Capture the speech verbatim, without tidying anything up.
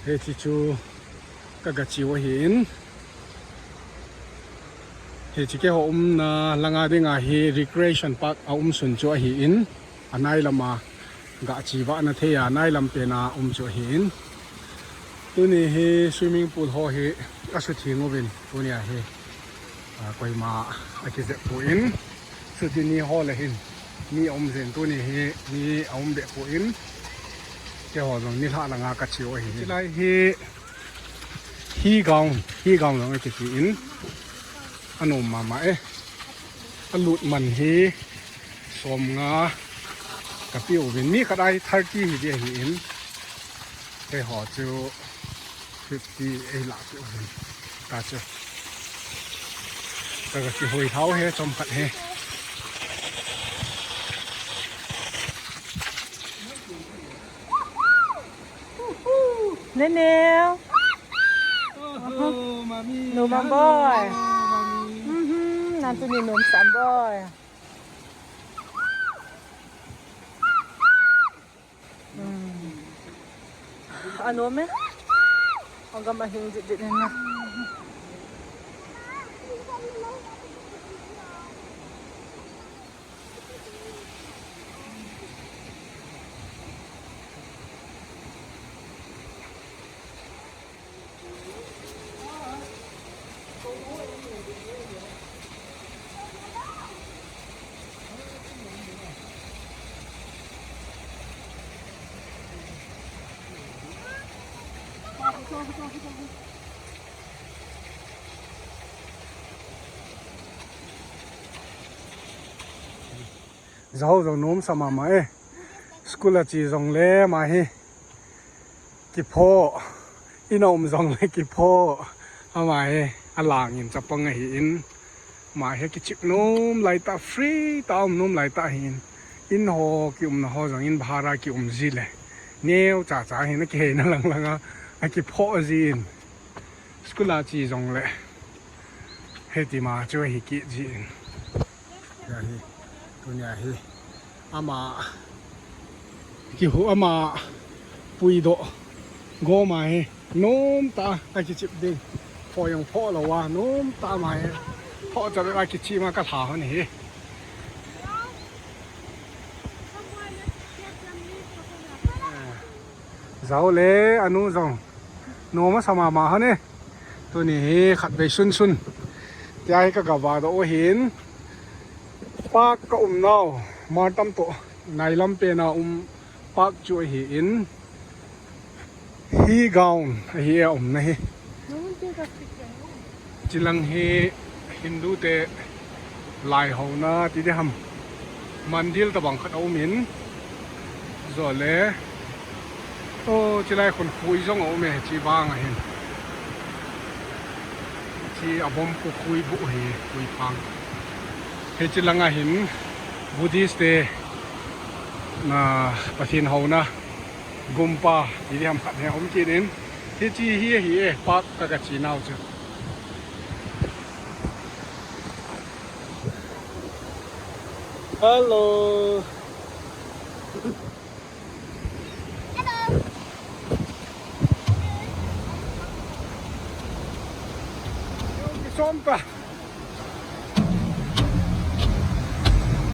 Hiche chu ka gache u ahin. Hiche keiho umna langa dinga hi recreation park a um sun chu ahin. Anai lama gache vahna thei a, nai lam pena um chu ahin. Tuni hi swimming pool ho hi asutheng uvin, tunia hi, a, koima akijep pon. Chuti ni ho le hin mi aum jin, tuni hi mi aum be pon. Keiho jong nilhah langa kache u ahi. Chulai hi, hi ground, hi ground jong akiti in. Anom mama e. Alut man hi som nga kape uvin, mi khat a hi thirty hi ding ahin. Keiho chu fifty eilah pe uvin. Tachu ka, kakihui thau hi chomkhat hi. Nenel. Oh, mommy. Nom am boi. Hello, mommy. Mhm, nang tuni nom sam boi. Hmm. Anom e. Agam ahing jitjit in na. Jaho jong nom sa mama e. School a che jongle ama hi kipho, in a um jongle kipho. Ama hi alang in chapang ahin. Ama hi kichep nom laitah, free tah a um nom laitah ahin. In ho kiumna ho jong in bhara kium ji le, neocha cha ahin, akiheina lang langa akipho jin. School a che jongle hitima chu ahi kit jin. Ahi, tunia hi ama kihu, ama puidoh goma hi nomtah a kichep ding. Pho jong pho lou a, nomtah ama hi pho cha bep a kichep ma kalha hon hi. Jaho le anu jong nom asa mama hon e. Tuni hi khatvei sunsun tia hi ka gavadoh u ahin. Park ka umnau, Martam toh nailam pena um park chu ahin. Hi ground ahi a umna hi. Chilang hi Hindu te lai houna ti ding ham, mandir tabang khat aumin. Jole, o, chilai khun khui jong aume, chi vang ahin. Chi abom khu khui bu hi, khui phang. Hichilang ahin Buddhist te na Pathen houna gumpa ti ding ham khat hi aum kit in. Hichi hi ahi e, park ka, ka chenau chu. Hello. Hello. Som ta.